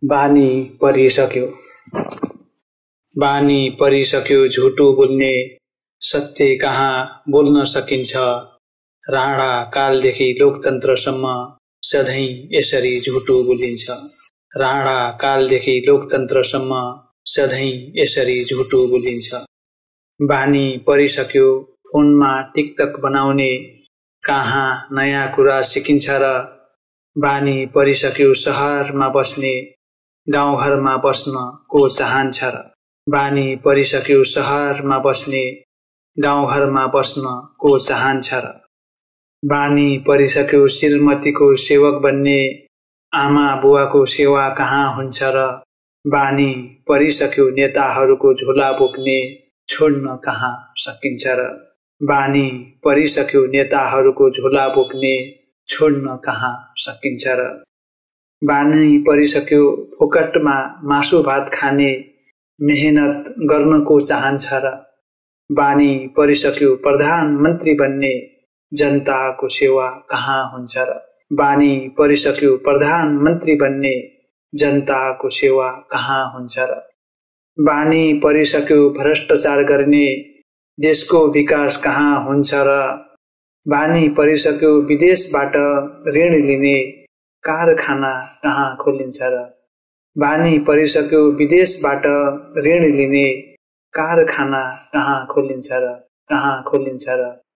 बानी परिसक्यो। बानी परिसक्यो झुटो बोल्ने, सत्य कहाँ बोल्न सकिन्छ। राणा कालदेखि लोकतन्त्रसम्म सधैँ यसरी झुटो बोलिन्छ। राणा कालदेखि लोकतन्त्रसम्म सधैँ यसरी झुटो बोलिन्छ। बानी परिसक्यो फोनमा टिकटक बनाउने, कहाँ नयाँ कुरा सिकिन्छ र। बानी परिसक्यो शहरमा बस्ने, गाउँघरमा बस्न को चाहन्छ र। बानी परिसक्यो शहरमा बस्ने, गाउँघरमा बस्न को चाहन्छ र। बानी परिसक्यो श्रीमतीको सेवक बन्ने, आमा बुवाको सेवा कहाँ हुन्छ र। बानी परिसक्यो नेताहरूको झोला बोक्ने, छोड्न कहाँ सकिन्छ र। बानी परिसक्यो नेताहरूको झोला बोक्ने, छोड्न कहाँ सकिन्छ र। बानी परिसक्यो फोकटमा मासु भात खाने, मेहनत गर्नको चाहन्छ र। बानी परिसक्यो प्रधानमन्त्री बन्ने, जनताको सेवा कहाँ हुन्छ र। बानी परिसक्यो प्रधानमन्त्री बन्ने, जनताको सेवा कहाँ हुन्छ र। बानी परिसक्यो भ्रष्टाचार गर्ने, देशको विकास कहाँ हुन्छ र। बानी परिसक्यो विदेशबाट ऋण लिने, कारखाना कहाँ खोलिन्छ र। बानी परिसक्यो विदेशबाट ऋण लिने, कारखाना कहाँ खोलिन्छ र।